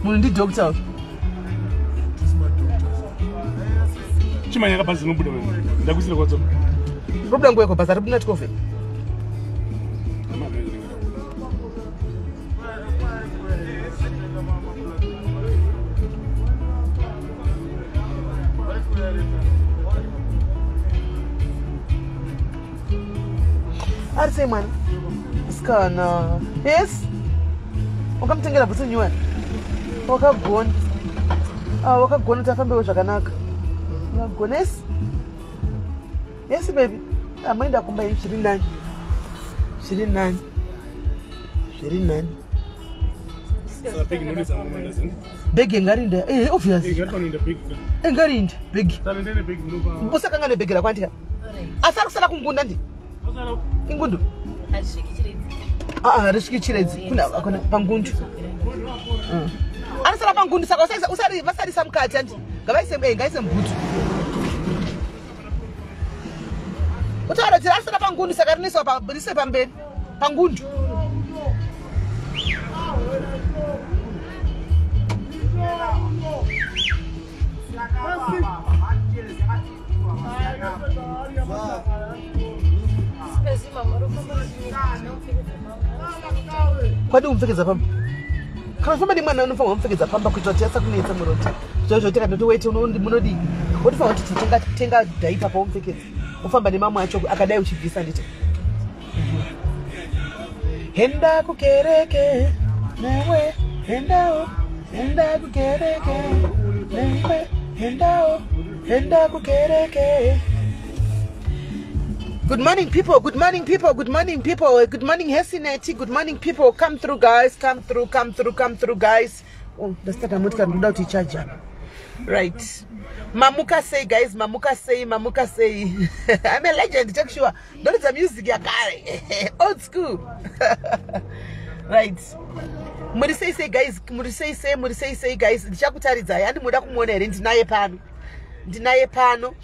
Munhu ndidoctor uyu. Chimanya kabhazi rinobuda wewe. Ndakuisira kwa WhatsApp. Robuda nguva yeko bhazi ari buda 12. Ari sei mwana? Sikana. Yes. Wakamutengera bhutsu nyuwani? Wakagona. Ah, wakagona kuti afambewo zvakanaka. Wakagona. Yes. Yes baby. Amaenda kumba ini zviri nani. Zviri nani. Zviri nani. Saka bhegi ndonetsa mwana zini. Bhegi ngarinda. Eh, obvious. Eh, ngatonoenda bhegi. Eh, ngarinda. Bhegi. Saka ndene bhegi ndinopa. Usakanga nebhegi rako andika. Asi ari kusara kungunda ndi. Usara Ingundu. Hazvisviki Chiredzi. Ah, harisviki Chiredzi. Kuna kuna pangundu. Anosara pangundu saka usaisa usari vasarisa mukati andi. Ngavaise ngaise mubhutu. Utaura kuti anosara pangundu saka rinoiswa pa rise pamberi. Pangundu. Spezi mama rofamba ndinopfekedza pamba. Kwadi kumupfekedza pamba. Kana ufamba nemwana unofanirwa kumupfekedza pamba kuitira kuti asakunetsa muroti. Zvozvo kuti kana wete munodii? Wotofanira kuti tenga tenga dhaipa paumupfekedza. Ufamba nemamwe acho akadai uchibvisa nditi. Enda kukereke newe endawo enda kukereke newe endawo enda kukereke. Good morning, people. Good morning, people. Good morning, people. Good morning, Hesineti. Good morning, people. Come through, guys. Come through, come through, come through, guys. Oh, ndasitata motikari ndoda kuti ichaje apa. Right. Mamuka sei, guys. Mamuka sei, mamuka sei. I'm a legend, take sure. Ndoridza music yakare. Old school. Right. Muri sei sei, guys. Muri sei sei, muri sei sei, guys. Ndichakutaridzai. Handi muda kumuona here? Ndinaye pano. Ndinaye pano.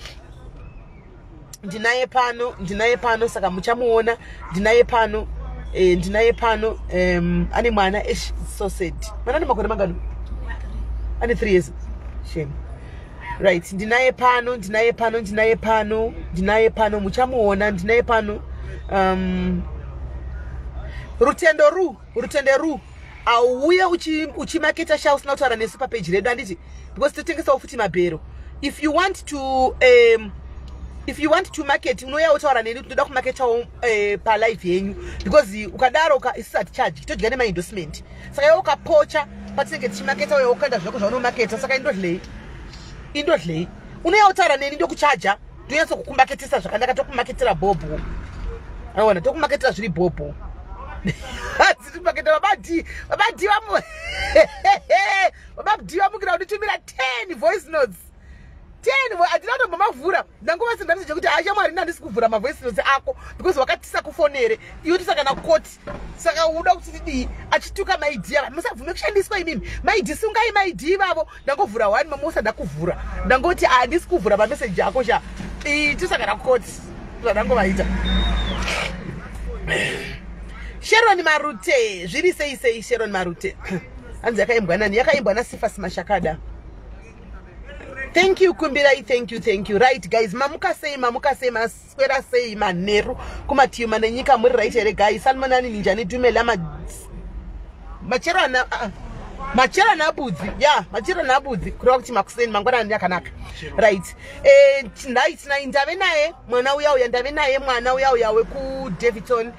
Ndinaye pano, ndinaye pano, saka muchamuona. Ndinaye pano, ndinaye pano. Ane mwana ish, so sad. Mwana ane makore mangani? Ane 3 years. Shame. Right, ndinaye pano, ndinaye pano, ndinaye pano, ndinaye pano, muchamuona, ndinaye pano. Rutendo ru, Rutendo ru. Auye uchimaketa sha usina kutaura nesu papeji redu handiti, because totengesawo futi mabhero. If you want to market, unouya wotaura neni kuti ndoda kumaketawo palive yenyu, because ukadaro ka isusu hatichaji, todya nemaendorsement. Saka iwe ukapocha patinenge tichimaketa, uye ukaenda zvako zvaunomaketa, saka indodlei, indodlei. Unouya wotaura neni, ndokuchaja, ndonyatso kukumaketesa zvakanaka, tokumaketera bhobho. Aona, tokumaketera zviri bhobho. Dziri maketa babadi, babadi vamu, babadi vamukira kunditumira 10 voice notes. 10 handina kutomba mavhura. Ndangova senda chekuti ashamwari, handisi kuvhura mavoice notes ako because wakatisa kufonere iwe tisakana koti, saka uda kuti tidii? Achituka maidi ava. Musabvume kushandiswa imimi. Maidi, sungai maidi ivavo. Ndangovhura one, mama usada kuvhura. Ndangoti handisi kuvhura mameseji ako sha, tisakana koti zvandangovaita. Sharon Marute, zviri sei sei, Sharon Marute? Hanzi yakaimbwa nani? Yakaimbwa naSifas Mashakada. Thank you, Kumbirai. Thank you, thank you. Right guys, mamuka sei, mamuka sei, maswera sei manheru kumativi nenyika? Muri right here, guys? Salmonani, ninjani? Dumela machero ana machero anabudzi ya machero anabudzi, kureva kuti makuseni, mangwanani akanaka. Right, right. Nai ndave naye mwana uya uya, ndave naye mwana uya uya wekuDavidton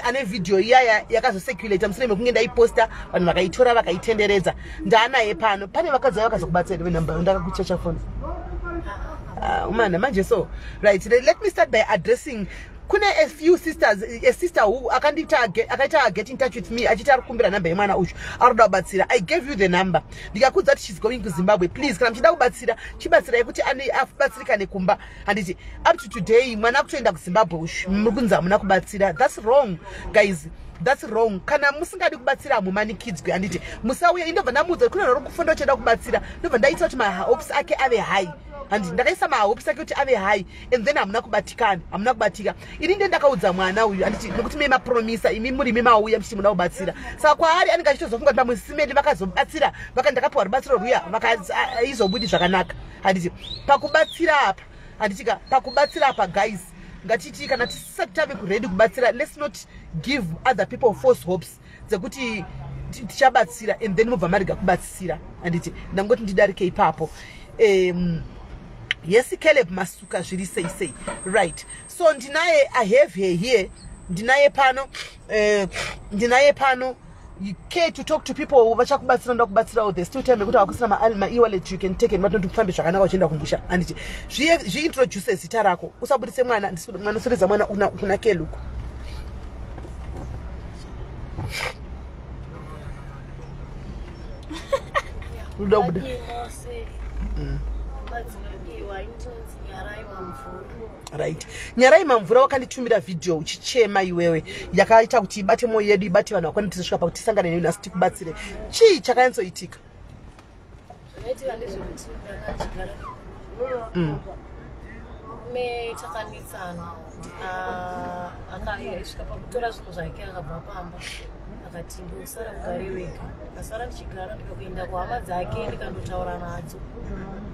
ane vhidhiyo iya yakazocirculata mushure mekunge ndaiposta, vanhu vakaitora vakaitenderedza. Ndaanaye pano. Pane vakadzi vaya vakazokubatsira venhamba ndakakuchecha foni. Umana manje. So right, let me start by addressing kune a few sisters, a sister who akandiita akaita get in touch with me achiti ari kukumbira nhamba yemwana uyu, ari kuda kubatsira. I gave you the number, ndikakudza kuti she's going kuZimbabwe. Please, kana muchida kubatsira, chibatsirai kuti abatsirikane kumba, handiti? Up to today mwana akutoenda kuZimbabwe uyu, muri kunzi hamuna kubatsira. That's wrong, guys. That's wrong. Kana musingadi kubatsira, hamumanikidzwi, handiti? Musauya. Indobva ndamuudza kune vanhu vari kufunda uchida kubatsira. Ndobva ndaita kuti mahopes ake ave high, handiti? Ndakaisa mahopes ake kuti ave high and then hamuna kubatikana, hamuna kubatika. Ini nde ndakaudza mwana uyu, handiti? Nekuti me mapromisa, imi muri imi mauya muchiti muda kubatsira, saka kwaari anenge achitozofunga kuti pamwe simedi vakazobatsira, ndakapiwa rubatsiro rwuya, vakaizobudi zvakanaka, handiti? Pakubatsira apa, handitika? Pakubatsira apa, guys, ngatiti kana tisati tave kuready kubatsira, let's not give other people false hopes dzekuti tichabatsira and then mobva marega kubatsira, handiti? Ndangoti ndidarike ipapo. Yes, Caleb Masuka, zviri sei sei? Right, so ndinaye, I have her here, ndinaye pano, ndinaye pano. You care to talk to people vachakubatsira, ndoda kubatsirawo. There's still time yekuti hakusina ma-e-wallet, you can take and vatoti kufambe zvakanaka uchienda kumbusha, handiti? Zviintroduce zita rako, usabudise mwana. Mwana, soredza mwana kuna Keluku. Unoda kubuda. Mose madzinodiwa, inonzi Nyarai Mamvura. Right, Nyarai Mamvura, wakanditumira vhidhiyo uchichema iwewe, yakaita kuti ibate mwoyo yedu, ibate vanhu vakwana, tizosvika pakuti tisangane newe nhasi tikubatsire. Chii chakanyatsoitika? Zvakaitika ndezvekuti ndanga ndichigara murume, takanetsana, akasvika pakutora zvinhu zvake, akabva pamba, akati ndosara kugare wega. Ndikasara ndichigara, ndikakuenda kuhama dzake, ndikandotaura nadzo,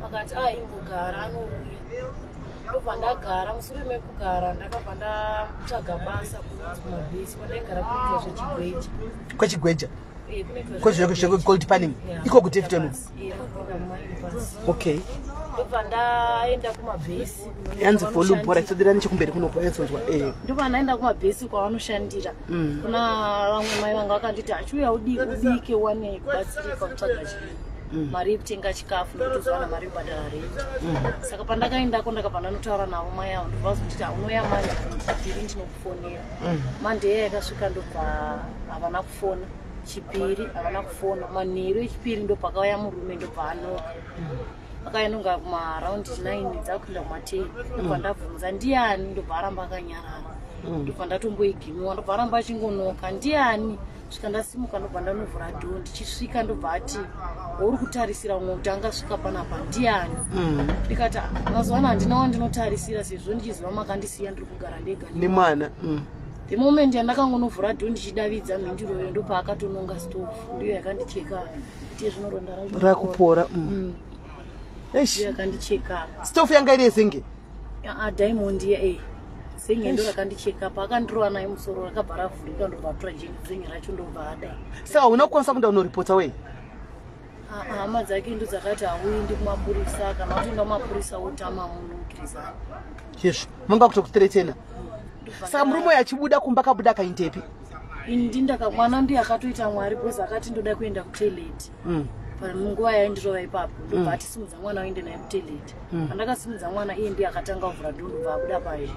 akati a imbogara, anouya. Ndobva ndagara. Mushure mekugara, ndakabva ndatsvaga basa kunonzi kumabhesi kwandaigara, kunoitwa zvechigweja. Kwechigweja? Eh, kunoitwa Kwezvegold panning? Yeah. Iko kuDaveyton? Eh, kumaini. Okay. Ndobva ndaenda kumabhesi. Yanzi volume bhora isodera nechekumberi kunopo yanzonzwa. Ndobva ndaenda kumabhesi kwavanoshandira. Kuna vamwe mai vanga vakanditi achiuya ubike uwane kubatsirika kutsvaga mari yekutenga chikafu, nekutozowana mari yekubhadhara rent. Saka pandakaendako, ndakabva ndanotaura navo mai avo, ndobva vazonditi unouya manje chipiri, ndinokufonera. Monday yakasvika, ndobva havana kufona. Chipiri havana kufona. Manheru echipiri ndopakauya murume, ndobva anoka. Akainonga kumaraundi 9 dzakuenda kuma10. Ndobva ndabvunza ndiani, ndobva aramba akanyarara. Ndobva ndatomboigimiwa, ndobva aramba achingonoka, ndiani, svika ndasimuka, ndobva ndanovhura door. Ndichisvika, ndobva ati uri kutarisira umwe kuti angasvika panapa ndiani? Ndikati "Ah, mazuva ano handina wandinotarisira, sezvo ndichiziva makandisiya ndiri kugara ndega nemwana. The moment yandakangonovhura door ndichidavidza mhindiroyo, ndopaakatononga stofu, ndiyo yakandicheka kuti zvinoronda. Rakupora. Eish. Ndiyo yakandicheka. Stofu yanga iri yezenge? Diamond ye zenge ndo rakandicheka. Paakandirova naye musoro, rakabva ravhurika, ndobva atora zenge racho, ndobva adai. Saka hauna kukwanisa kuenda unoripota wei? Hama dzake ndo dzakati hauendi kumapurisa, kana watoenda kumapurisa wotama munhu mukirizani. Hezvo, manga kutokuthreatena. Saka murume uyu achibuda kumba, kabuda akaindepi? Ini ndaka mwana ndiye akatoita Mwari, because akati ndoda kuenda kutoilet. Panguva yaindirova ipapo, ndobva atisimudza mwana uende naye kutoilet. Pandakasimudza mwana, iye ndiye akatanga kuvhura door, ndobva abuda pazhe.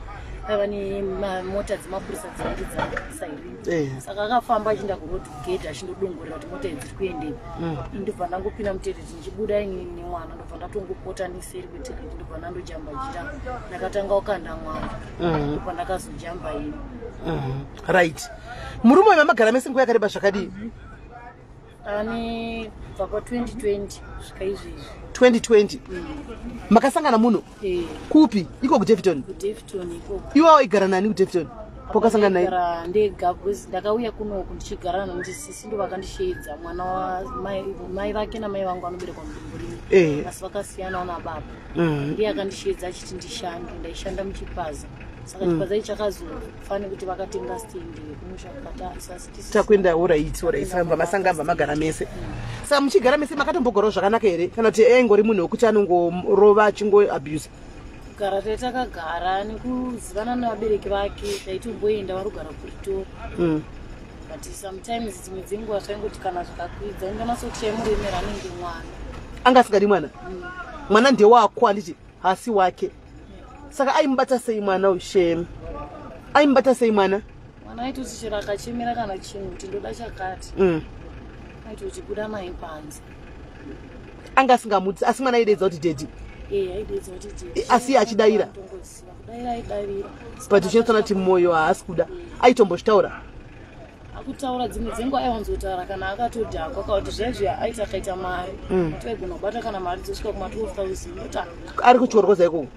Paiva nemota dzemapurisa dzinenge dzasairini. Saka akafamba achienda kuroad gate, achindodongorera kuti mota idzi dziri kuendepi. Ini ndobva ndangopinda mutoilet, ndichibuda ini nemwana, ndobva ndatongopota neseri kwetoilet, ndobva ndandojamba jira, ndakatanga kukanda mwana, ndobva ndakazojamba ini. Right, murume uyu mamagara mese nguva yakareba zvakadii? Ane kubva pa2020 svika izvezvi. 2020 makasangana muno? Eh. Kupi iko, kuDaveyton? KuDaveyton ikoko. Iwe waigara nani kuDaveyton pokasangana naye? Ndaigara ndega, because ndakauya kunoku ndichigara nandisisi, ndo vakandisheedza. Mwana wamai vake namai vangu vanoberekwa mudumbu rimwe, asi vakasiyanawo nababa. Ndiye akandisheedza achiti ndishande. Ndaishanda muchipaza, saka chipaza ichi chakazofa nekuti vakatenga stendi yekumusha kukata isasi. Takuenda. Alright, saka masangamba magara mese. Saka muchigara mese, makatombogorawo zvakanaka here, kana kuti aingori munhu wekuti anongorova, achingoabuse? Kugara takagara nekuzivana nevabereki vake, taitomboenda, varikugara kuPretoria. But sometimes dzimwe dzenguva zvaingoti kana zvikakwidza, inganasoti chaimuremera anenge mwana. Anga asingadi mwana? Mwana ndewako, handiti? Hasi wake. Saka aimubata sei mwana uyu? Shem, aimubata sei mwana? Mwana aitoti chero akachemera kana chinhu kuti ndoda chakati, aitoti buda naye panze. Anga asingamudzi, asi mwana aideedza kuti daddy? E, aideedza kuti daddy. Asi iye achidaira? Tongoziva kudaira, aidavira. But uchinotoona kuti mwoyo haasi kuda. Aitombozvitaura? Kutaura dzimwe dzenguva aiwanzotaura kana akatodhakwa, kana kuti zviya zviya aiti akaita mari, taigona kubata kana mari dzosvika kuma 12 000 ota. Ari kuchiorwoza ikoko?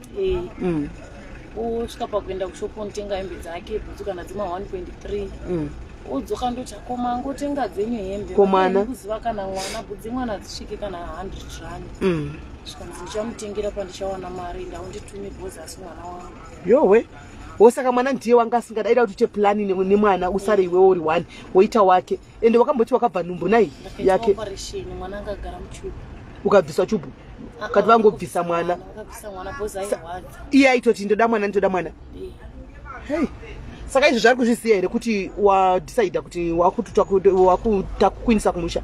Osvika pakuenda kushopo, onotenga hembe dzake, bhutsu kana dzima 1.3, odzoka, ndoti akoma, angotenga dzenyu hembe. Ko mwana? Kuziva kana mwana, bhutsu mwana hadzisviki kana 100 rand. Zvikanzi ndichamutengera pandichawana mari, ndaunditume bhozi, asi mwana wangu. Yowe, wosaka mwana ndiye wanga asingada, aida kuti uite plan nemwana, usare iwewe uri one, woita wake. Ende wakamboti wakabva nhumbu nai? Ndakaita Yake. Operation, mwana angagara muchubhu. Ukabviswa chubhu? Kati vangobvisa mwana? Vakabvisa mwana bhozi airwadza. Iye aitoti ndoda mwana, ndoda mwana. Hei, saka izvo zvari kuzviziva here kuti wadecida kuti wakukuindisa kumusha?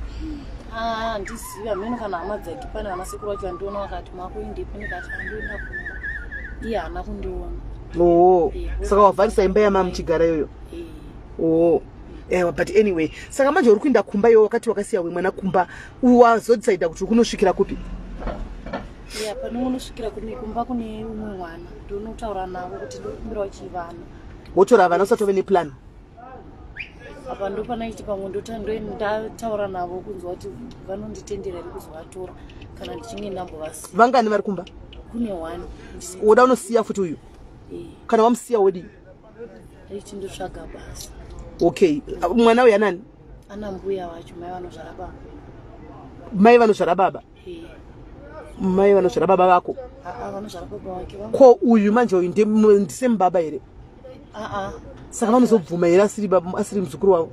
Ah, handizivi, hameno kana hama dzake. Pane vana sekuru vacho vandiona vakati makuendepi, ndikati andoenda kumba, iye haana kundiona. Oo, saka wavharisa imba yamamuchigara iyoyo? Eh. Oo, ewa, but anyway, saka manje uri kuenda kumba iwe wakati wakasiya wemwana kumba, wazodecida kuti uri kunosvikira kupi? Ya, pane unosvikira kune kumba kune umwe mwana, ndonotaura navo kuti ndokumbirawo chivana. Wotora vana usatove neplan? Apa ndopanaiti pamwe ndataura navo kunzwa kuti vanonditendera here kuzovatora kana ndichinge ndambovasiya. Vangani vari kumba? Kune one. Woda unosiya futi uyu? Kana wamusiya wodii? Ndichindotsvaga basa. Okay, mwana uyu anani? Ana mbuya vacho, mai vanozvara baba. Mai vanozvara baba? Eh. Mai vanozvara baba vako? Aa, vanozvara baba vake. Ko uyu manje, uyu ndisemubaba here? Aa. Saka vanozobvuma here asiri asiri muzukuru wavo?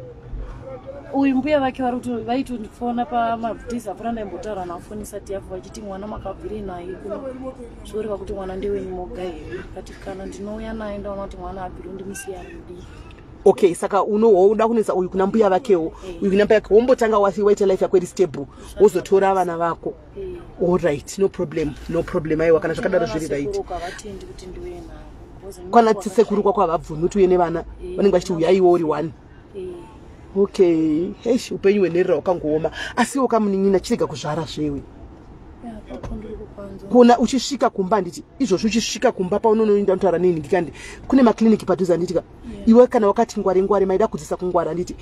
Uyu mbuya vake vari vaitondifona pamadays apfuura, ndaimbotaura navo foni isati yafa, vachiti mwana makabvire naye kuno, zvoreva kuti mwana ndewenyu moga here? Kati kana ndinouya naye ndaona kuti mwana abvire, ndimusiya ari mudiki. Okay, saka unoda kunoisa uyu kuna mbuya vakewo, uyu kuna mbuya vake, wombotanga waita life yako iri stable, wozotora vana vako. Allright, no problem, no problem. Aiwa, kana zvakadaro zviri right. Sekuru havatendi kuti ndiuye navo because Kwana sekuru kwako havabvumi kuti uye nevana, vanenge vachiti uyaiwo uri one. Okay, heish, upenyu hwenherera hwakangooma, asiwo kamunin'ina chirega kuzvara zvewe. Ya, papo ndiri kukwanza. Kona uchisvika kumba, handiti izvozvi uchisvika kumba paunonoenda notaura nenhingi kandi kune makliniki padhuze, handitika? Iwe kana wakati ngware ngware, maida kudzisa kungwara, handiti?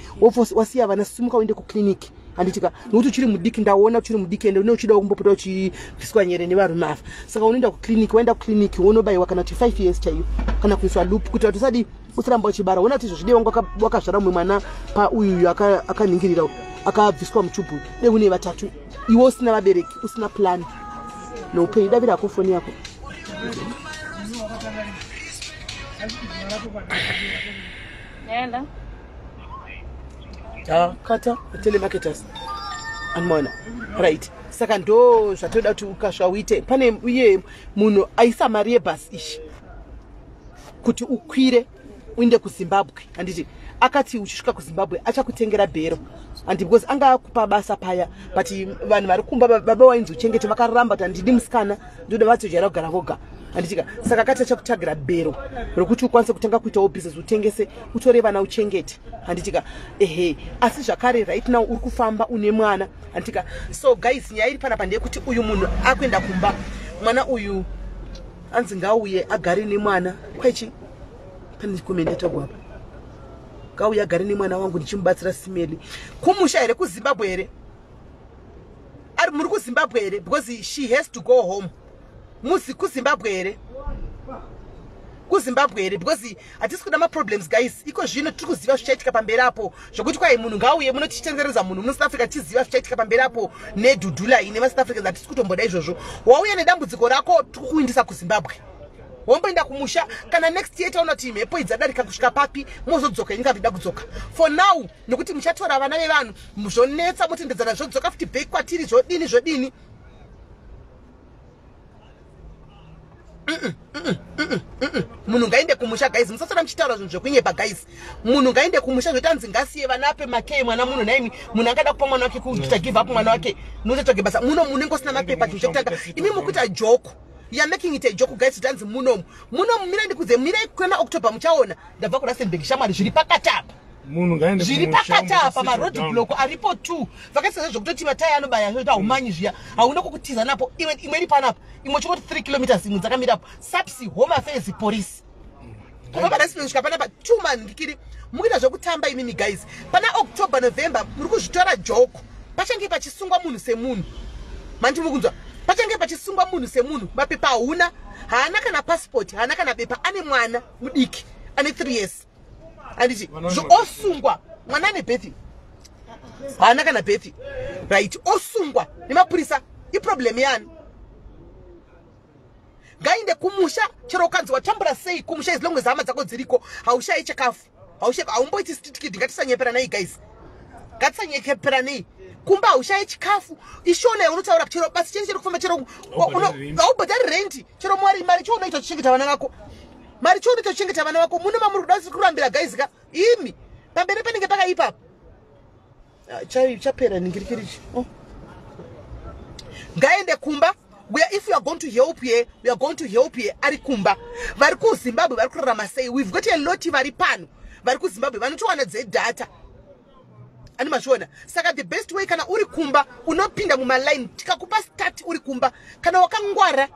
Wasiya vana, simuka uende kukliniki, handitika? Nokuti uchiri mudiki, ndaona uchiri mudiki, ende une uchida kumbopota uchibviswa nyere nevarume ava. Saka unoenda kukliniki, waenda kukliniki wonobayiwa kana kuti 5 years chaiyo, kana kuiswa loop kuitira kuti usadi usaramba uchibara. Ona kuti izvozvi dei wanga wakazvara mumwe mwana pauyuyu akanhingirira akabviswa muchubhu, dei une vatatu, iwe usina vabereki, usina plan noupenyu. Davira hako foni yako. Enda. Kata telemarketers anomaona, right? Saka ndo zvatoda kuti ukasva uite pane uye munhu aisa mari yebhasi ishi kuti ukwire uinde kuZimbabwe, handiti? Akati uchisvika kuZimbabwe achakutengera bhero, handi? Because anga akupa basa paya, but vanhu vari kumba, baba wainzi uchengete, vakaramba kuti handidi musikana, ndoda vatojaira kugara voga, handitika? Saka akati achakutsvagira bhero rokuti ukwanise kutanga kuitawo business, utengese, utore vana uchengete, handitika? Ehe, asi zvakare right now uri kufamba une mwana, handitika? So guys, nyaya iri panapa ndeyekuti uyu munhu akuenda kumba, mwana uyu anzi ngauye agare nemwana kwaichi. Pane comment yatagwa apa, ngauye agare nemwana wangu ndichimubatsira. Simeli kumusha here? KuZimbabwe here? Ari muri kuZimbabwe here? Because she has to go home. Muzi kuZimbabwe here? KuZimbabwe here? Because hatisi kuda maproblems, guys. Iko zvino tiri kuziva zvichaitika pamberi apo, zvokuti kwai munhu ngauye muno tichitenderedza munhu muno South Africa, tichiziva zvichaitika pamberi apo nedhudhula ine maSouth Africans. Hatisi kutomboda izvozvo. Wauya nedambudziko rako, tiri kukuindisa kuZimbabwe, womboenda kumusha. Kana next year taona kuti mhepo idzi dzadarika kusvika papi, mozodzoka. Inga vida kudzoka for now, nekuti muchatora vana vevanhu, zvonetsa, motendedzana, zvodzoka futi back kwatiri, zvodini zvodini. Munhu ngaende kumusha, guys. Musasara muchitaura zvinhu zvekunyepa, guys. Munhu ngaende kumusha. Zvotanzi ngasiye vana, ape makei mwana munhu. Naimi, munhu angada kupa mwana wake, kuita give up mwana wake nototsvage basa muno munenge usina mapepa. Chinhu chekutanga, imi mukuita joke, you are making it a joke, guys. Zvotanzi munomu, munomu, mirai ndikudze, mirai kuna October muchaona. Ndabva kuRustenburg, shamwari, zviri pakati apa. Munhu ngaende Zviri kumusha, pakati apa. settle Maroad down. block aripo two, vakaisa zvekutoti mataya anobaya zvoita umanyi zviya, hauna kwokutiza napo. Imwe iri panapa, imwe chingoti 3 kilometers, imwe dzakamirapo. SAPS, Home Affairs, police. Kubva paRustenburg kusvika panapa 2 months. Mukuita zvekutamba imimi, guys. Pana October, November muri kuzvitora joke. Pachange pachisungwa munhu semunhu. Mandi mukunzwa? Pachange pachisungwa munhu semunhu. Mapepa hauna, haana kana passport, haana kana bepa. Ane mwana mudiki ane 3 years, handiti? Osungwa mwana ane birth, haana kana birth right. Osungwa nemapurisa. Iproblem yani? Ngainde kumusha. Chero ukanzi watambura sei kumusha, as long as hama dzako dziriko, haushayi chikafu, haumboiti street kid. Ngatisanyeperanai, guys, ngatisanyeperanei. Kumba haushayi chikafu. Ishona yaunotaura, chero basi chene chero kufamba, chero haubhadhari rendi, chero mari mari chounoita kuchengeta vana vako, mari chounoita kuchengeta vana vako. Muno mamuri kuda kurambira, guys ka. Imi pamberi panenge pakaipa. Ah, chapera ningirikirichi. Oh. Ngaende kumba. We are, if we are going to help here, we are going to help here ari kumba. Vari kuZimbabwe vari kurarama sei? We've got a lot vari pano vari kuZimbabwe vanotowana dzedata ani mazviona. Saka the best way, kana uri kumba unopinda mumaline, tikakupa start uri kumba. Kana wakangwara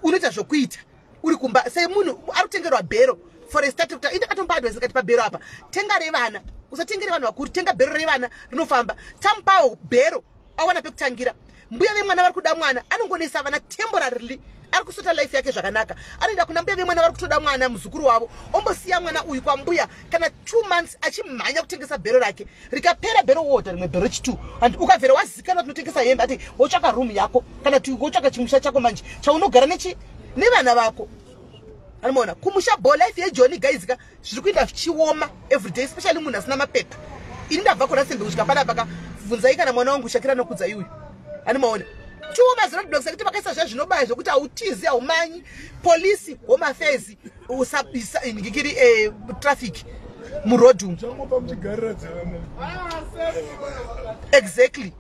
unoita zvokuita uri kumba. Semunhu ari kutengerwa bhero for a start, kuti indakatompa advice kati pabhero apa tenga revana, usatengere vanhu vakuru. Tenga bhero revana rinofamba. Tamupawo bhero, awana pekutangira. Mbuya vemwana vari kuda mwana, anongonesa vana temporarily, ari kusota life yake zvakanaka. Anoenda kuna mbuya vemwana vari kutoda mwana, muzukuru wavo. Ombosiya mwana uyu kwambuya kana 2 months, achimhanya kutengesa bhero rake. Rikapera bhero, wodha rimwe bhero rechi2. And ukabvera wazikanwa tinotengesa hembe, ati wotsvaka room yako kana kuti wotsvaka chimusha chako manje chaunogara nechi nevana vako. Anomaona kumusha bo. Life yejoni, guys ka, zviri kuita zvichioma everyday, especially munhu asina mapepa. Ini ndabva kuRustenburg kusvika panapa ka, bvunzai kana mwana wangu Shakira nokudzai uyu. Anomaona chioma ziroadblocks ekuti vakaisa zviya zvinobaya zvokuti hautizi, haumanyi. Polisi, Home Affairs, ngikiri traffic muroad umu. Changopa muchigarira dzevamwe. Exactly.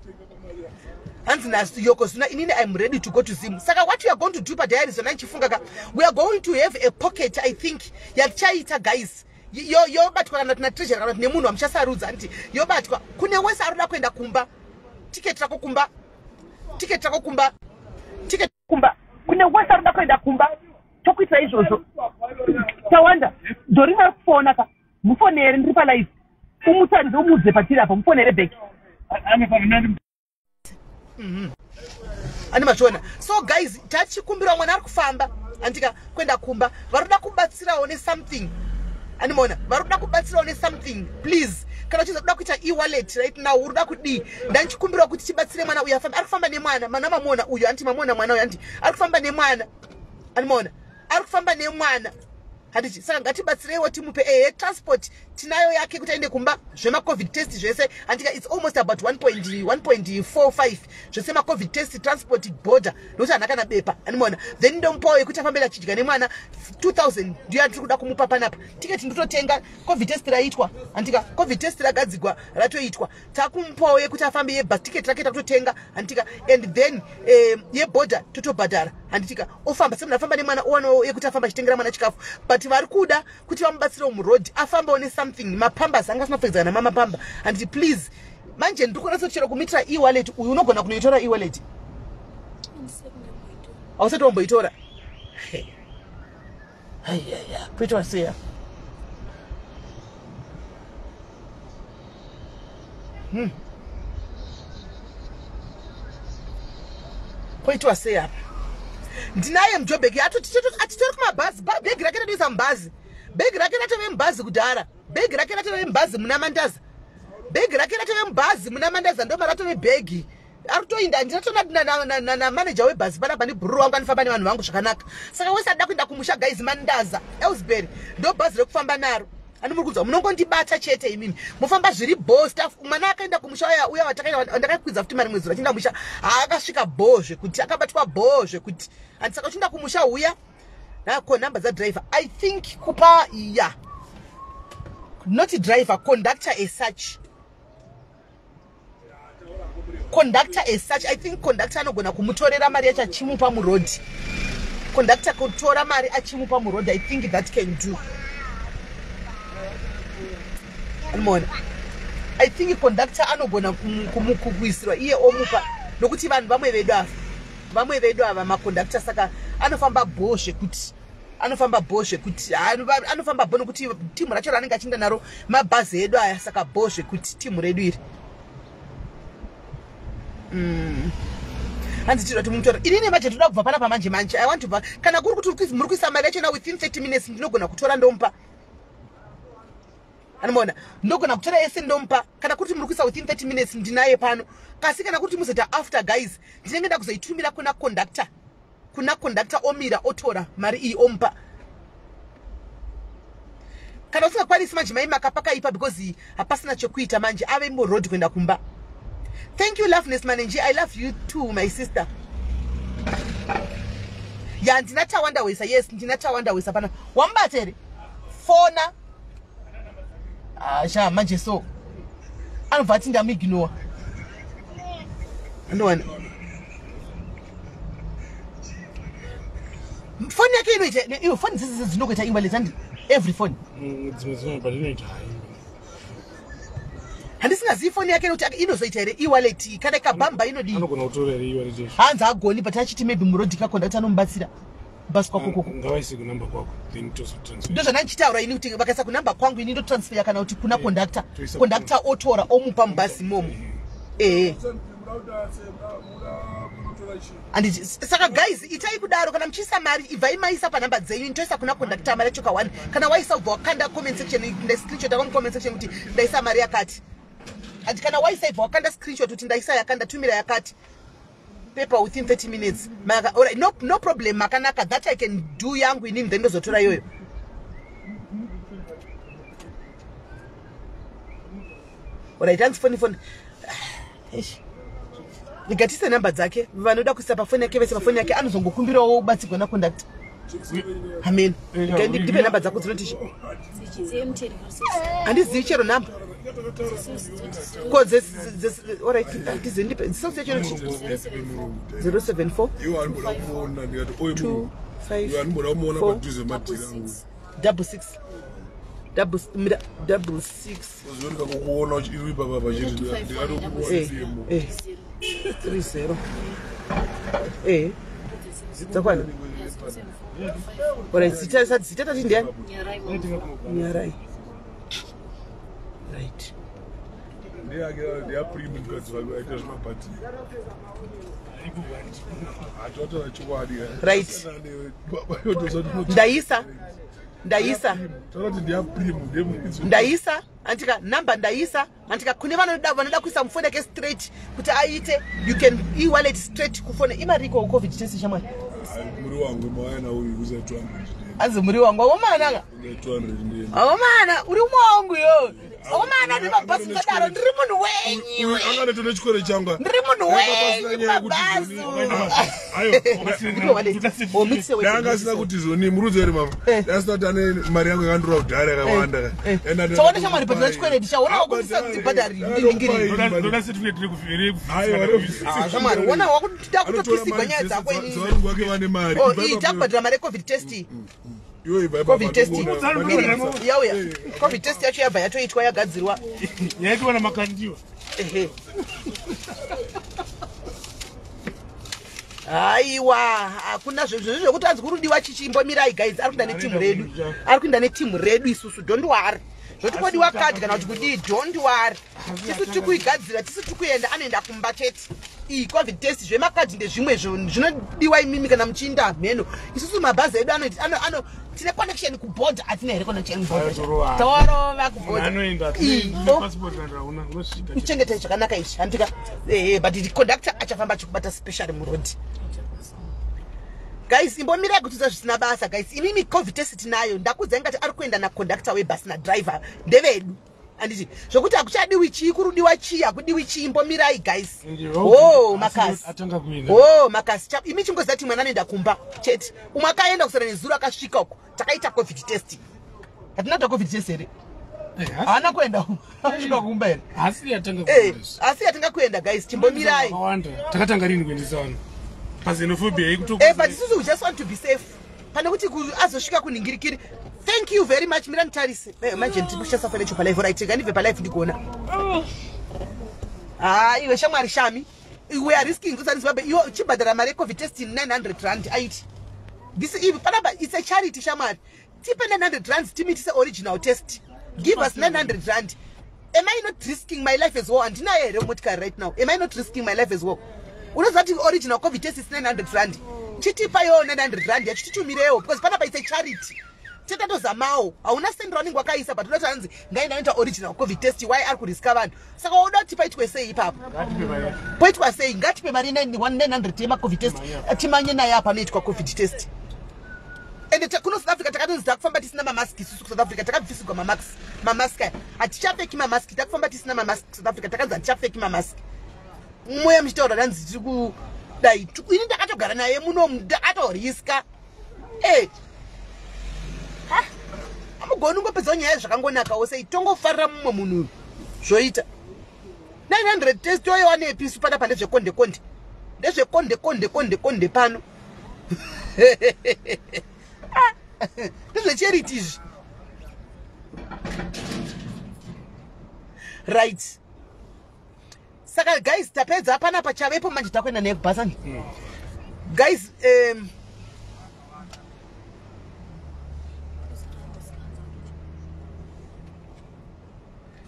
Hanzi naYokozuna, inini I'm ready to go to Zim. Saka what we are going to do padiary zona nichifunga ka, we are going to have a pocket, I think, yatichaita, guys. Yobatwa kana tina treasury kana kuti nemunhu wamuchasarudza, handiti? Yobatwa kune wese ari kuda kuenda kumba. Tiketi rako kumba, tiketi rako kumba, tiketi kumba, kune wese ari kuda kuenda kumba, tokuitira izvozvo. Tawanda Dorina ari kufona ka, mufonere, ndiri palive. Umutaridze, umuudze patiri apa, mufonere back. Anofanira. Ane machiona. So guys, tachikumbirawo mwana ari kufamba andika kuenda kumba. Vari kuda kubatsirawo nesomething, andimaona? Vari kuda kubatsirawo nesomething, please. Kana uchiza kuda kuita e-wallet right now, uri kuda kudii, ndanchikumbirawo kuti tibatsire mwana uyu afambe. Ari kufamba nemwana. Mwana mamuona uyu, anti mamuona mwana uyu, anti ari kufamba nemwana. Andimaona ari kufamba nemwana, handiti? Saka ngatibatsireiwo timupe ehe transport tinayo yake kuti aende kumba. Zvemacovid test zvese, handika? It's almost about 1.45 zvese, macovid test, transport, border, nokuti haana kana bepa, andimaona? Then ndomupawo yekuti afambele achidya nemwana. 2000 ndiyo yatiri kuda kumupa panapa. Tiketi nditotenga, covid test raitwa, handika? Covid test ragadzigwa, ratoitwa. Takumupawo yekuti afambe yebus, tiketi rake takutotenga, handitika? And then yeborder totobhadhara, handitika? Ofamba semunhu afamba nemwana, owanawo yekuti afamba achitengera mwana chikafu. But vari kuda kuti vamubatsirewo muroad, afambawo nesomething. Mapampers anga asina kupfekedzana namamapampers, handiti? Please, manje ndiri kuona sekuti chero kumitira e-wallet uyu, unogona kunoitora e-wallet. Hausati wamboitora? Aiyaya, kuitwa seya. Koitwa sei apa? Ndinaye muJobheki, atitori kumabhazi. Bhegi rake ratoisa mubhazi, bhegi rake ratove mubhazi kudhara, bhegi rake ratove mubhazi muna Mandaza, bhegi rake ratove mubhazi muna Mandaza, ndoma ratove bhegi ari kutoinda. Ndinatona namaneja webhazi panapa, ndibhururu wangu anofamba nevanhu vangu zvakanaka. Saka wese adida kuenda kumusha, guys, Mandaza Elsbury ndo bhazi rekufamba naro. Ani muri kunzwa? Munongondibata chete imimi, mofamba zviri bo staff. Mwana akaenda kumusha uya uya wandakakwidza futi mari mwedzi achienda musha, haakasvika bo zvekuti akabatwa bo zvekuti handi. Saka uchienda kumusha, uya nako nhamba dzadriver, I think kupa ya, not driver, conductor as such, conductor as such. I think conductor anogona kumutorera mari yacho achimupa murodhi. Conductor kutora mari achimupa murodhi, I think that can do. Anomaona, I think conductor anogona kuisirwa iye omupa, nokuti vanhu vamwe vedu ava, vamwe vedu ava maconductor, saka anofamba bho zvekuti. Anofamba bho zvekuti anofamba bho nokuti timu racho raanenge achienda naro mabhazi edu aya, saka bho zvekuti timu redu iri. Hanzi tinoda kuti mumutora. Inini manje toda kubva panapa manje manje. I want to kana kuri kuti muri kuisa mari yachona within 30 minutes, ndinogona kutora ndomupa. Anomaona, ndogona kutora yese ndomupa. Kana kuti muri kuisa within 30 minutes, ndinaye pano. Kasi kana kuti muzoita after, guys, ndinenge ndakuzoitumira kuna conductor. Kuna conductor omira otora mari iyi omupa. Kana usingakwanisi manje, mai makapakaipa, because hapasina chekuita manje, ave muroad kuenda kumba. Thank you, Loveness Manenji. I love you too, my sister. Ya, ndina Tawanda Wesa. Yes, ndina Tawanda Wesa pana. Wamubata here? Fona asha manje, so anobva ati ndamuignore. Andowana foni yake inoita iyo foni dzese dzinokuita e-wallet, handi every phone? Dzimwe dzimwe, but inoita hai. Handisingazivi foni yake nokuti inozoita here e-wallet kana ikabhamba, inodii? Anogona kutora here e-wallet yacho? Hanzi agoni, but achiti maybe murodhi kaconductor anomubatsira basi kwako koko. Ngavaise kunamba kwako, then tozotransfer. Ndo zvandandichitaura ini, kuti vakaisa kunamba kwangu, ini ndotransfer, kana kuti kuna conductor. Toisa. Conductor otora omupa mubhasi imomo, ehe. Handiti saka guys, itai kudaro. Kana muchiisa mari, ibvai maisa panhamba dzenyu, nitoisa kuna conductor mari yacho ka1. Kana waisa, ubva wakanda comment section, ndascreenshot ako mucomment section kuti ndaisa mari yakati. Andi kana waisa, ibva wakanda screenshot kuti ndaisa yakanda, tumira yakati paper within 30 minutes. Maka, alright, no, no problem, makanaka. That I can do yangu inini, then ndozotora iyoyo. Alright, hanzi foni foni. Eish. Ndingatise namba dzake, vanoda kuisa pafoni yake vese pafoni yake, anozongokumbirawo ubatsirwa naconductor. Amen. Ndipe namba dzako dzinoti. ZMTN. Handizivi chero namba ko. Alright, ndizivi, ndipe sauti chero. 074. Iwo anomboda kumuona, ndikati oyo. 2 5 Iwo anomboda kumuona. 4 Padhuze madhira. 66 double 66. Uzooneka kukuona iri ipapa pachiri, ndikatokuona. 30, dzakwana. Alright, zita tati ndiani? Nyarai. Nyarai, right. Ndeyake, ndeyaprimi, mukadzi wake aita zvemabhati, hatotaura chokwadi. Right. Ndaisa, ndaisa. Taura kuti ndeyaprimi, ndemukadzi. Ndaisa andika namba, ndaisa andika. Kune vanoda kuisa mufoni yake straight kuti aite, you can e-wallet straight kufoni. Imariko covid test, shamwari? Muri wangu mawayana uyu kuza 200. Anzi muri wangu, awomanaka. 200 ndiye. Awomana, uri umwe wangu yo, awomana, ndiri mabhasi kadaro, ndiri munhu wenyu. Anganeto nechikoro changu. Ndiri munhu wenyu mabhasi. Danga asina kuti zvoni murudzi here mama. Asina kuti ane mari yangu yakandura kudhara yakawanda. Chaona shamwari, bhadhara chikwereti chaona wakuti bhadhari ndingiri. Ndoda certificate. Shamwari, ona wakuda kutopisigwa nyaya dzako inini. Dzavarungu vake vane mari. Oh, iyi takubhadhara mari yecovid test. Covid test yauya, covid test yacho yabva yatoitwa, yagadzirwa. Yaitwa naMakandiwa. Ehe, haiwa, hakuna zvezvo zvekuti anzi kurudiwa chichimbomirai guys, ari kuenda netimu redu, ari kuenda netimu redu isusu. Don't worry, zvoti kodiwa kadhi kana kuti kudii, don't worry, tisu tiri kuigadzira, tisu tiri kuenda, anoenda kumba chete. Iyi covid test, zvemakadhi ndezvimwe zvinodiwa imimi kana muchiinda mheno. Isusu mabhazi edu ano tine connection kuborder. Hatina here connection kuborder? Torova kuborder. Anoenda. Oh. Passport kana hauna, unosvika. Kuchengetai zvakanaka izvi, handika? Ehe, but conductor achafamba achikubata special murodhi. Guys, imbomirai kutiza zvisina basa, guys. Imimi covid test tinayo, ndakudzai ngati ari kuenda naconductor webhasi nadriver ndevedu, handiti? Zvokuti hakuchadiwi chii, kurudiwa chii, hakudiwi chii, imbomirai guys. Oh, makasi. Atanga kuenda. Oh, makasi. Imi chingoziva kuti mwana anoenda kumba chete. Umwe akaenda kusara nezuro, akasvika uko, takaita covid test. Hatina kuita covid test here? Haana kuenda, asvika kumba here? Asi atanga kuenda. Asi yatinga kuenda, guys, chimbomirai. Vakawanda. Takatanga rini kuendesa vanhu paxenophobia? But isusu we just want to be safe pane kuti azosvika kunhingirikiri. Thank you very much. Mira nditarise. Manje ndikushandisa foni yacho palive. Right, rega ndibve palive ndigona. Ha, iwe shamwari shami, we are risking kusani Zimbabwe. Iwe chibhadhara mari yecovid test, 900 rand aiti. This panapa it's a charity shamwari. Tipe 900 rands timitise original test. Give us 900 rand. Am I not risking my life as well? Handinayo here motikari right now. Am I not risking my life as well? Unoziva kuti original covid test is 900 rand. Chitipayo 900 rand yacho titumirewo because panapa it's a charity. Tetatozamawo hauna sendi raunenge wakaisa but unoti hanzi ngaenda anoita original covid test why ari kuriska vanhu. Saka woda kuti paitwe sei ipapo? Poitwa sei? Ngatipe mari 900 yemacovid test timanye naye apa anoitwa covid test. Ende kuno South Africa takatonzi takufamba tisina mamaski isusu kuSouth Africa takabvisigwa mamaski aya. Hatichapfeki mamaski, takufamba tisina mamaski kuSouth Africa takanzi hatichapfeki mamaski. Moya muchitaura ranzi tiri kudai. Ini ndakatogara naye muno ndakatoriska. Amugoni ungopedzawo nyaya zvakangonakawo sei tongofarira mumwe munhu zvoita. 900 test toiwanepi isu panapa ndezvekonde konde. Ndezvekonde konde konde konde pano. Ndezvecharity izvi. Right. Saka guys tapedza panapa chavepo manje takuenda naye kubhasani. Guys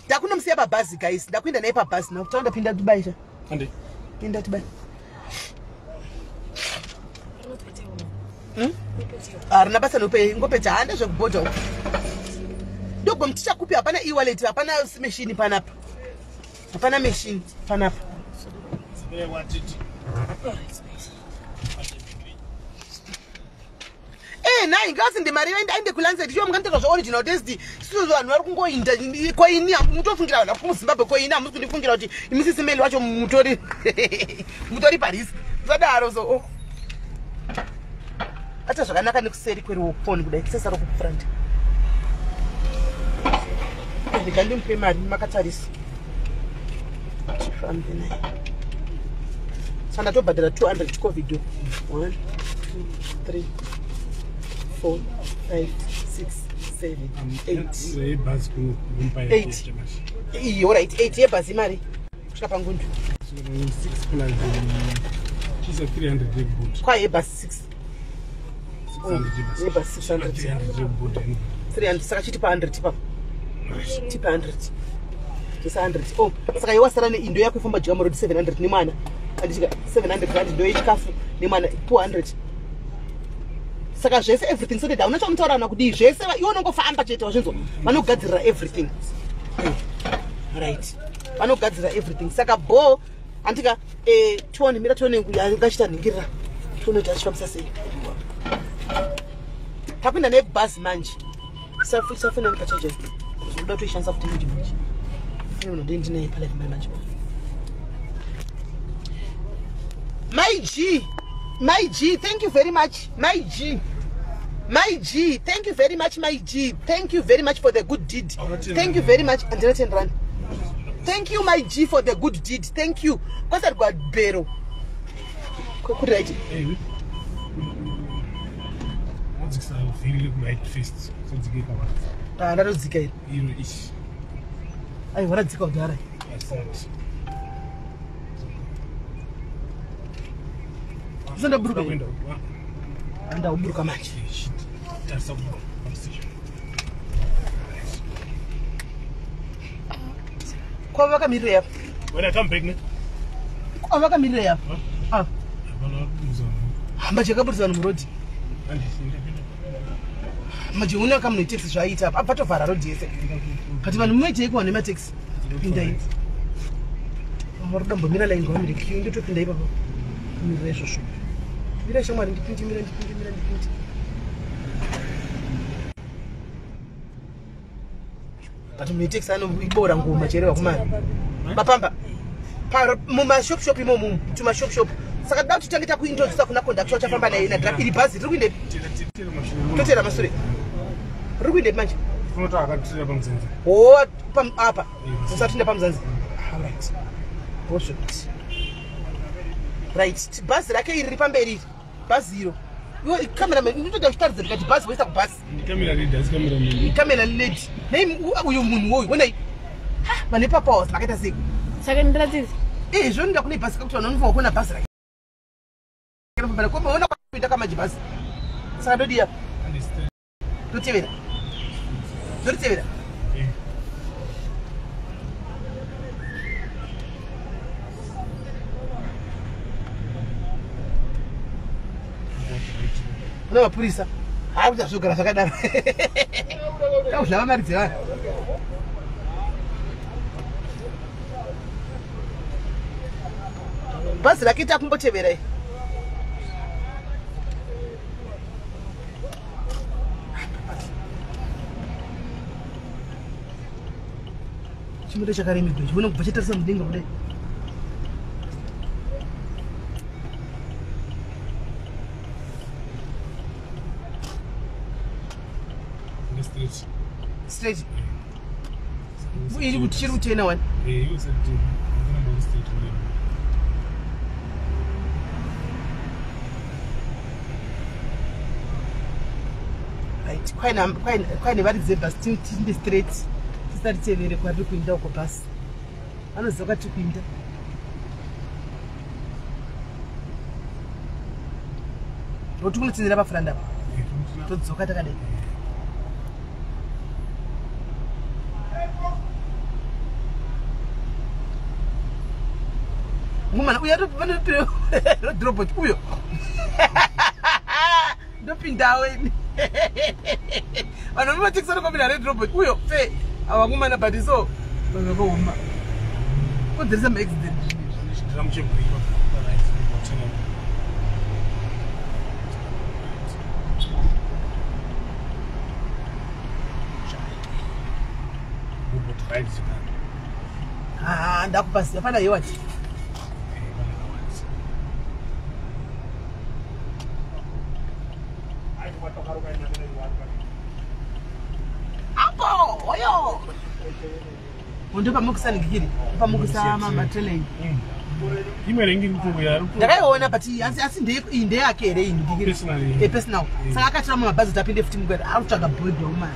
ndakunomusiya pabhazi guys, ndakuenda naye pabhazi now. Ndapinda Dubai cha. Ande. Pinda Dubai. Harina basa nope ngopeta hande zvekubhodha uko. Ndogomuticha kupi hapana e-wallet, hapana machine panapa. Hapana machine panapa. Nai ngasi mari aende kuLancet chiwo munganditora zveoriginal test. Sizo vanhu vari kungoinda koini mutofungira vanhu muZimbabwe koini hamusi kundifungira kuti imisisi Meli wacho mutori mutori Paris. Musadaro so. Ata zvakanaka nekuseri kwerufoni kudai tisasara kufront. Rega ndimupe mari makatarisa. Tifambe naye. Saka ndatobhadhara 200 covid. 1 2 3 4 5 6 7 8. Yebhazi kunomupa 8. Iyo right 8 yebhazi imari kusvika pangundu. 6 plus chisa 300 yebhodi. Kwa yebhazi 6. 600 Yebhazi 600. 300 yebhodi. 300 saka chitipa 100 ipapo. Tipa 100. Chisa 100. Oh, saka iwe wasara neindo yako ifamba jika marodi 700 nemwana. Andichika 700 rand ndo yechikafu nemwana 200. Saka zvese everything sorted. Hauna chamunotaura na kudii zvese iwe unongofamba chete wazvinzwa. Vanogadzirira everything. Right. Vanogadzirira everything. Saka bo andika tione mira tione angachita nhingirira. Tione kuti achifambisa sei. Tapinda nebhazi manje. Safuna nepachaje. Unoda kutoishandisa futi manje manje. Ino ndinaye palive manje. My G. My G, thank you very much. My G. My G, thank you very much, my G. Thank you very much for the good deed. Thank you very much. Andina 10 rand. Thank you, my G, for the good deed. Thank you. Kwasari kwa bero. Kuri right. Unodzikisa vhiri right first. Usodzike pava. Ndatodzika iri. Iro ichi. Aiwa radzika kudhara. Asante. Usandaburuka. Andauburuka manje. Tarisa kupa station. Kwava vakamirira yapo. When I come back ne? Kwava vakamirira yapo. Ah. Hapana kubuza vanhu. Maje akaburitsa vanhu murodhi. Maje una kamunhu taxi zvaaita apa atovhara rodhi yese. But vanhu munoitei kuvanhu nematekisi? Pindai. Vari kuda line ngavamire queue ndotopinda ipapo. Mirira izvozvo. Mira shamwari ndipinde mira ndipinde mira ndipinde. But munetekisi anoibora ngoma chairewa kumari. Mapamba. Mumashop shop imomo tumashop shop. Saka toda kuti tange takuintrodusa kuna conductor achafamba naye na iri bhazi riri kuendepi? Totera masure. Riri kuendepi manje? Oh, apa. Usatinda pamuzanzi. Alright. Bosho. Right. Bhazi rake iri riri pamberi iri. Bhazi iro. Iwe cameraman unotoda uchitaridza ndikati bhazi woisa kubhazi. Camera lady. Nei uyu munhu woyu onai. Vane papawas vakaita sei? Saka ndiratidze. Zvinoenda kune bhazi kakuti vanhu vanofanira kuona bhazi rake. Ona kuenda kamaji bhazi. Saka ndodiya. Ndotevera. Ndotevera. Kuna mapurisa. Hakuti azvogara zvakadaro. Takuzvava mari dzevanhu. Bhazi rake takumbotevera iyi. Chimoto chakaremedwa chiona kubva chatarisa mudenga kudai. Straight. Iri kuti chiri kutena wani. Right, kwaine varidzi vebhasi tiinde straight. Tisati tevere kwariri kuinda uko bhasi. Anoziva kwatiri kuinda. Nokuti kunotsinira pafuranda apa. Todzoka takadai. Mumana uya vanodhirobhoti uyo. Ndopindawo ini. Vanhu vanomatekisi vanokopinda redhirobhoti uyo fe. Ava kumana but so vanhu vakaoma. Konzeresa maaccident. Ah, ndakupaziva pana yewati. Apo, oyo. Ndo pamukusanigiri, pamukusa matraining. Imwe rengi kutokuya. Ndakaiona but asi ndeye ndeyake here iyi ndikiri. Personal. Eh, personal. Saka akatora mabhazi kuti apinde futi mugweta ari kutsvaga bhodhi womari.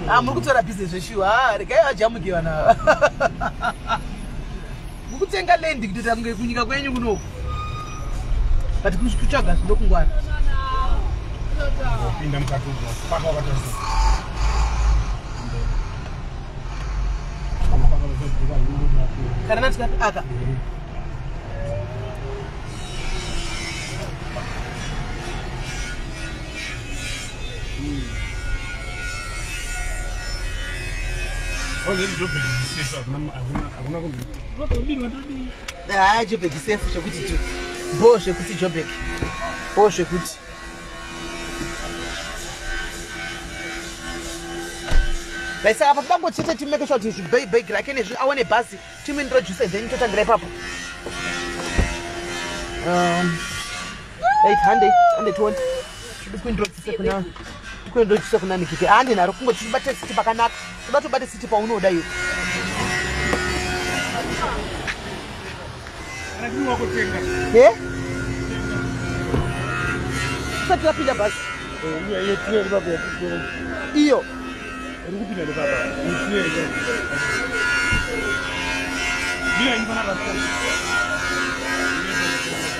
Ah, muri kutora business zveshuwa. Ah, regai vajamuke vanhu ava. Muri kutenga land kutoita kunge kunyika kwenyu kunoku. But kutsvaga zvindokungwara. Pinda mukati uko. Paka wakatarisa. Kana nati aka. Ah, Joburg safe zvekuti bo zvekuti Joburg. Bo zvekuti. Right, saka apa tangochete timake sure kuti zvibhegi rake nezvi awane bhazi timuintroduce then totangira ipapo. Right, hande tione. Tiri kuintroduce kuna kuintroduce kuna Nikike. Hande naro kungoti tibate siti pakanaka. Tibate ubate siti paunoda iwe. Eh? Tisati tapinda bhazi. Iyo.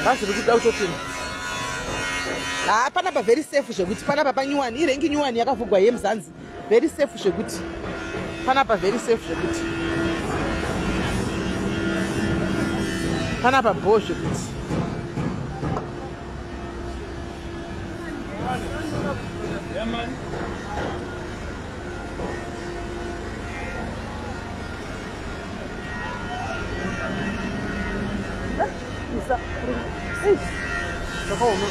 Bhazi riri kuda kutopinda. Ah, panapa very safe zvekuti panapa panyuwani irengi nyuwani yakavhugwa yemuzanzi. Very safe zvekuti. Panapa very safe zvekuti. Panapa bho zvekuti. Yeah, man. Isa. Eish. Zvakaoma.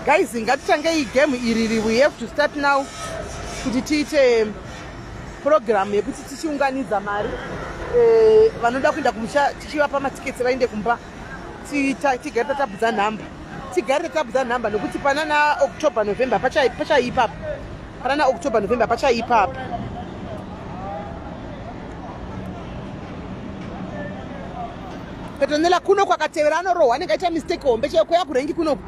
Guys, ngatitangei game iri, we have to start now kuti tiite program yekuti tichiunganidza mari. Vanoda kuenda kumusha tichivapa matiketi vaende kumba. Tigare tatabudza nhamba. Tigare tatabudza nhamba nokuti pana na October November pachaipa apa. Pana na October November pachaipa apa. Petronella kuno kwakatevera anorohwa anenge aita mistake hombe chaiyo kuya kurengi kunoku.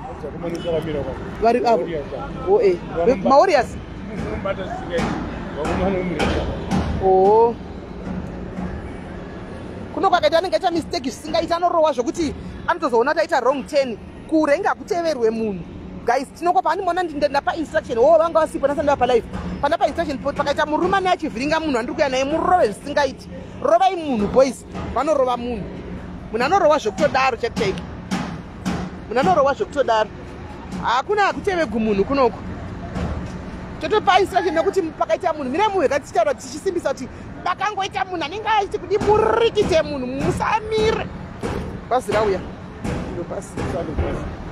Vari avo. Oh eh. Mawarriors. Oh. Kuno kwakaita anenge aita mistake zvisingaita anorohwa zvokuti anotozoona kuti aita wrong turn. Kurengi hakuteverwe munhu. Guys, tinokwa paanimona ndapa instruction. Oh, vanga vasipo nhasi ndava palive. Pandapa instruction pakaita murume ane achivhiringa munhu andiri kuya naye murove zvisingaiti. Rovai munhu boys. Vanorova munhu. Munhu anorohwa zvekutodaro chaiko chaiko. Munhu anorohwa zvekutodaro. Hakuna hakutevegwi munhu kunoku. Totopa instruction nekuti pakaita munhu mira muheka tichitaura tichisimbisa kuti pakangoita munhu anenge achiti kudi murikite munhu musamire. Bhazi rauya.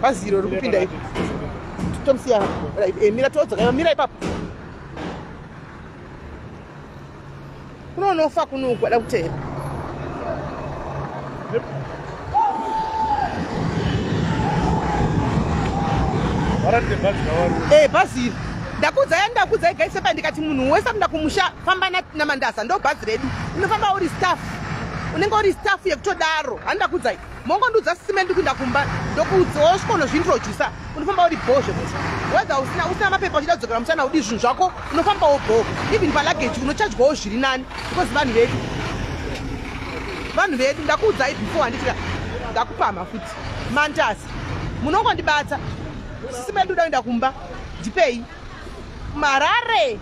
Bhazi iro riri kupinda ipo. Tomusiya. Mira todzoka mira ipapo. Kunonofa kunoku ada kuteera. Bhazi iri. Ndakuudzai guys sepa ndikati munhu wese akuenda kumusha famba naMandaza ndo bhazi redu. Unofamba uri staff. Unenge uri staff yekutodaro. Handakuudzai. Mongondiudza sisime ndikuenda kumba ndokuudza wosvika unozviintroducer. Unofamba uri bho zvekuti. Whether usina mapepa uchida kudzokera muchana udi zvinhu zvako unofambawo bho. Even paluggage unochajwawo zviri nani because vanhu vedu. Vanhu vedu ndakuudzai before handiti ndakupamha futi. Mandaza. Munongondibata. Sisime ndoda kuenda kumba. Ndipei. Marare.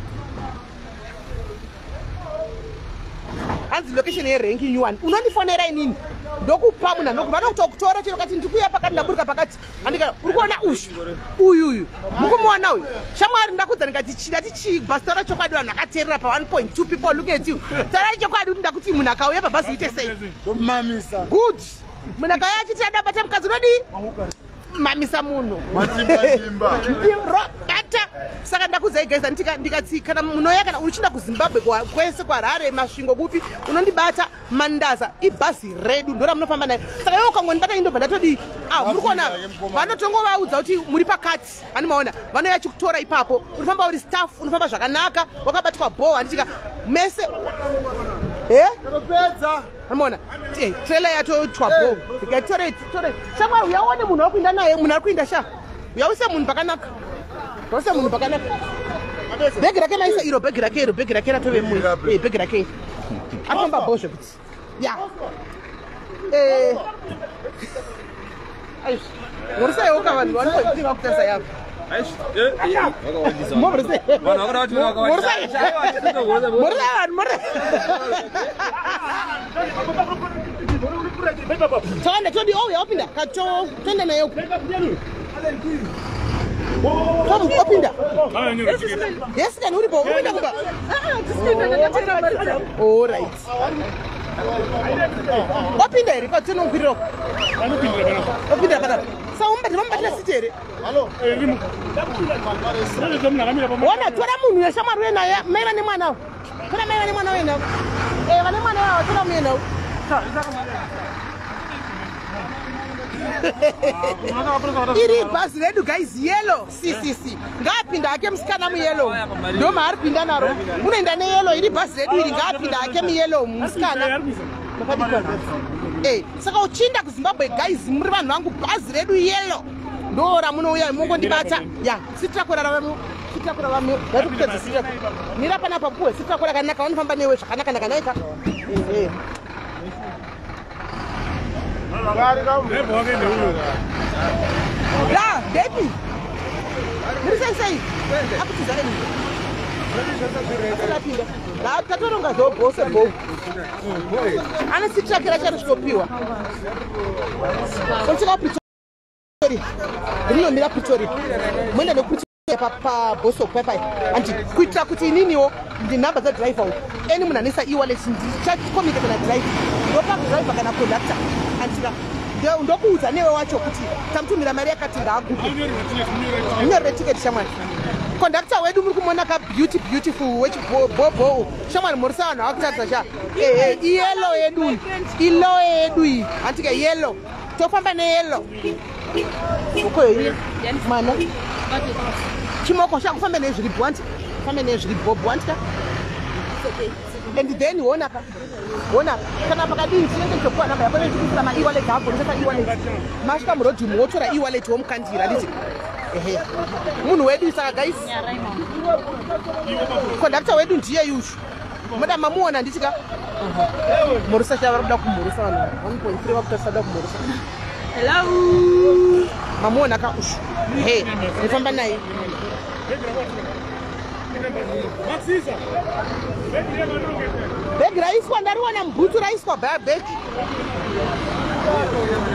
Hanzi location yerengi new one. Unondifonera inini. Ndokupa munhu anokupa vanokutokutora chero kati ndikuya pakati ndaburuka pakati. Andika uri kuona ushu. Uyu uyu. Mukumuona uyu. Shamwari ndakudza ndikati chidati chi basi taura chokwadi vanhu vakateerera pa 1.2 people look at you. Taura chokwadi kuti ndakuti munhu akauya pabhazi uite sei. Mamisa. Good. Munhu akauya achiti adabata mukadzi unodii? Mamisa munhu. Bata. Saka ndakuudzai guys ndikati kana munoya kana uchinda kuZimbabwe kwese kwaHarare Masvingo kupi unondibata Mandaza ibhazi redu ndo ramunofamba nayo. Saka iwe ukangondibata indobva ndatodii? Ah, muri kuona vanotongovaudza kuti muri pakati. Animaona vanouya chikutora ipapo. Unofamba uri staff, unofamba zvakanaka, wakabatwa bho handitika mese. Eh? Animaona trailer yatotwa bho. Ndikatore tore. Shamwari uyaone munhu wakuinda naye, munhu ari kuinda sha. Uyause munhu pakanaka. Uyause munhu pakanaka. Bhegi rake maisa iro bhegi rake iro bhegi rake ratove munhu. Bhegi rake. Afamba bho zvekuti. Ya. Murisaiwo ka vanhu vanotoziva kutasa yavo. Tawanda todi ouya opinda kato toenda naye uko. Opinda. Yes kana uripo upinda kumba. All right. Opinda here patinokwirira uko. Opinda panapa. Saka vamubatira siti here? Ona tora munhu yeshamwari uye naye mai vane mwana. Tora mai vane mwana uye nawo. Vane mwana vavo tora muye nawo. Iri bhazi redu guys yellow CCC. Ngaapinda hake musikana muyellow. Ndo maari kupinda naro. Unoenda neyellow iri bhazi redu iri ngaapinda hake muyellow musikana. Saka uchinda kuZimbabwe guys muri vanhu vangu bhazi redu yellow. Ndo ramunouya mongondibata. Ya, sitrakora ravamo. Sitrakora vamo. Ngatikupedza sitrakora. Mira panapa puwe sitrakora rakanaka vanofamba newe zvakanaka nakanaka. La, baby. Muri sei sei? Akutiza eni. Asirapinda. La, tatoronga zobose bo. Ana sitrakera charo chikopiwa. Sochika Pretoria. Rinomira Pretoria. Mwenda nekupretoria pa boso papai. Anti kuitira kuti ininiwo ndi number dza driver uko. Eni munhu anisa e-wallet ndichacommunicate na driver. Ndopa driver kana conductor. Antika ndokuudza newe wacho kuti tamutumira mari yakati ngaagupe. Munyorere ticket shamwari. Conductor wedu muri kumuona ka beauty beautiful wechibobo. Shamwari murisa vanhu vakutarisa sha. Iyellow yedu. Ilo yedu iyi. Antika yellow. Tofamba neyellow. Uko iyi. Mwana. Chimoko chakufamba nezviri bwanti. Famba nezviri bwanti ka. And then wonaka wona kana pakadii tinenge tichopuwa namba yako nechikuisira ma-ewallet ako notoisa ewallet masvika murodhimu wotora ewallet womukandira handiti ehe munhu wedu. Saka guys, kondakta wedu ndiye yushu muda mamuona nditika mhorisa cha vari kuda kumhorisa vanhu 1.3 vakutasada kumhorisa. Hello, mamuona ka ushu he mufamba naye. Bhegi raiswa ndariwana mubhutsu raiswa bhegi.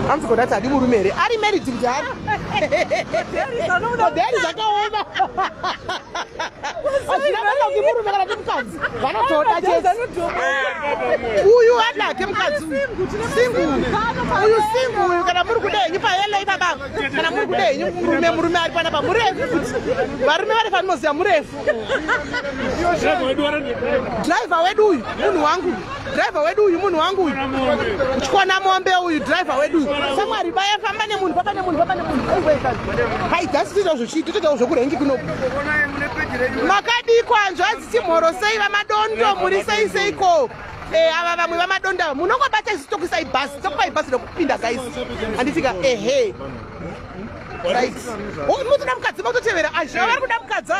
Hanzi kodati hadi murume here ari married kuti hari odheri zvakaoma hazvina basa kuti murume kana kuti mukadzi vanotoda chete. Uyu adake mukadzi single uyu single uyu kana muri kuda henyu payelo ipapa kana muri kuda henyu murume murume ari panapa murefu futi varume vari fanimoziva murefu. Driver wedu uyu munhu wangu driver wedu uyu munhu wangu uyu chikona mombe uyu driver wedu uyu samwari baya famba nemunhu famba nemunhu famba nemunhu hai dzasi toita zvochii totoitawo zvokurengi kunoku makadikwa hanzvadzi timhorosei vamadondo muri sei seiko ava vamwe vamadondo ava munongobata isu tokuisai bhasi tokupai bhasi rekupinda guys handitika ehe right mutoda mukadzi makutotevera azha vari kuda mukadzi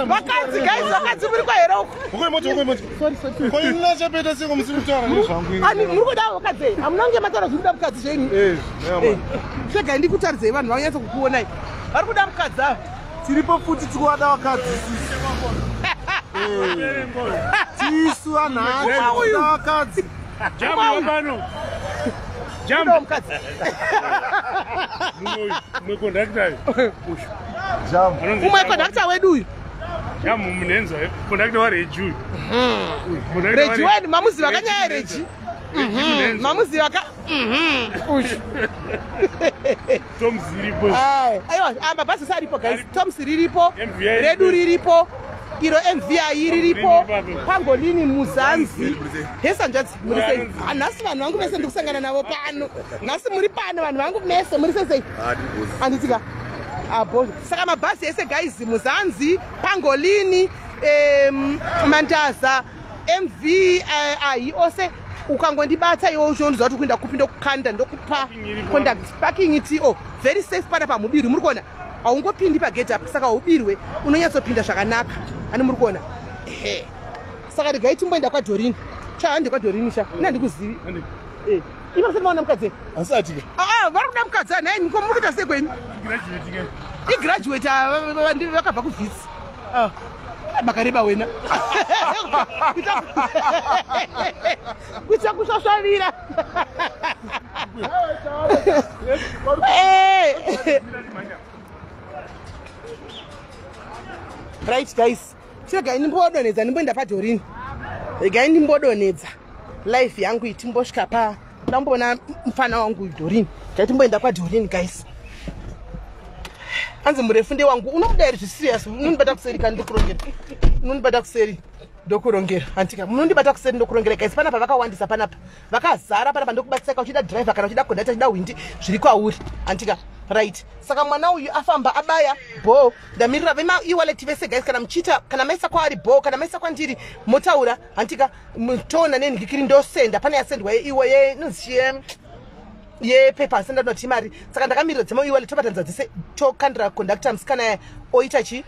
vakadzi guys vakadzi muri kwahere uko muri kuda vakadzi hamuna kunge mataura zviri kuda mukadzi zvenyu chegai ndikutaridzei vanhu vanyatsa kukuonai vari kuda mukadzi ava tiripo futi tikuwada vakadzi tisu vanhu vakadzi Jump mukadzi. Mumwe conductor uyu. Mumwe conductor wedu uyu. Jump munenza conductor wa Reji uyu. Reji wedu mamuziva kanyaya Reji. Mamuziva ka uyu. Toms riripo. Aiwa mabhasi aripo guys. Toms riripo. Redu riripo. Iro MVI riripo pangolini muzanzi hesanjadzi muri sei nhasi vanhu vangu vese ndikusangana navo pano nhasi muri pano vanhu vangu mese muri sei sei handitika abo saka mabhazi ese guys muzanzi pangolini mandaza MV ahi ose ukangondibata iwe uchiondoziva kuti kuenda kupi ndokukanda ndokupa conduct parking to very safe pana pamubiri muri kuona haungopindi pagate apa saka haubirwe unonyatsopinda zvakanaka ani muri kuona ehe saka regai timboenda kwadhorini cha hande kwadhorini cha ina ndikuzivi ivo musati maona mukadzi asati vari kuda mukadzi anhai niko muri kuita sei kwenyu igraduate vakabva kuvhitsi makareba wena kuita kusvasvavira right guys chiregai ndimbodonhedza ndimboenda padhorini regai ndimbodonhedza life yangu itimbosvika pa ndamboona mufana wangu dhorini chaitimboenda kwadhorini guys anzi murefu ndewangu unomuda here zviserious unondibata kuseri kani ndokurongera unondibata kuseri ndokurongera hantika munondibata kuseri ndokurongera guys panapa vakawandisa panapa vakazara panapa ndokubatsira uchida driver kana uchida conductor uchida hwindi zviri kwauri hantika right saka mwana uyu afamba abaya bo ndamirira vema-ewallet vese guys kana muchiita kana maisa kwaari bo kana maisa kwandiri motaura hantika toona nenhikiri ndosenda pane yasendwa iwe yenonzi yepepa senda ndinoti mari saka ndakamirira dzema-ewallet tobatanidza dzese tokandira conductor musikana oita chi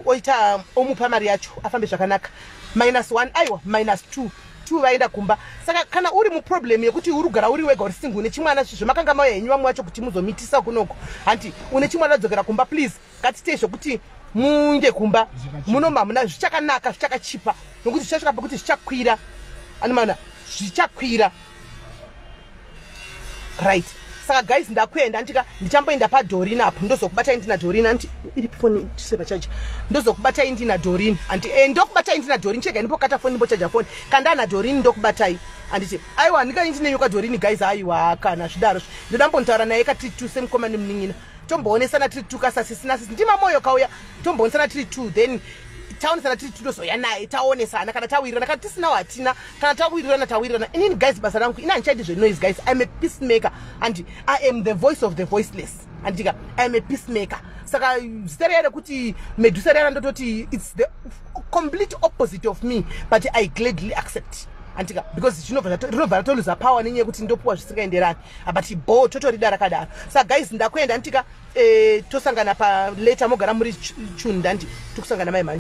oita omupa mari yacho afambe zvakanaka -1 aiwa -2 2 vaenda kumba saka kana uri muproblem yekuti uri kugara uri wega uri single une chimwana zvemakanga mauya henyu vamwe vacho kuti muzomitisa kunoko hanti une chimwana adzokera kumba please ngatitei zvokuti muinde kumba munoma hamuna zvichakanaka zvichakachipa nokuti zvichasvika pekuti zvichakwira animana zvichakwira right saka guys ndakuenda ndika ndichamboenda padhorini apo ndozokubatai ndina dhorini anti iri foni tiseva chaja ndozokubatai ndina dhorini anti ndokubatai ndina dhorini chega ndipokata foni ndimbochaja foni kanda na dhorini ndokubatai anditi aiwa ndikai ndine dhorini guys aiwa kana zvidaro ndoda mbontaura naye katiri two semukoma nemunin'ina tomboonesana tiri two kasasisina sisi ndima moyo kauya tomboonesana tiri two then Taonesana tiri, tinozoya naye, taonesana. Kana tawirirana, kana tisinawo hatina, kana tawirirana, tawirirana. Inini guys, basa rangu ini handichaiti zvenoise guys. I'm a peacemaker and I am the voice of the voiceless, andika. I am a peacemaker. Saka zita riya rekuti Medusa riya randototi, it's the complete opposite of me, but I gladly accept, andika, because rinobva ratoluza power nenyaya yekuti ndopuwa zvisingaenderani. But bo totorida rakadaro. Saka guys, ndakuenda, andika. Tosangana paleta. Mogara muri chunda, ndi tikusangana mai manje.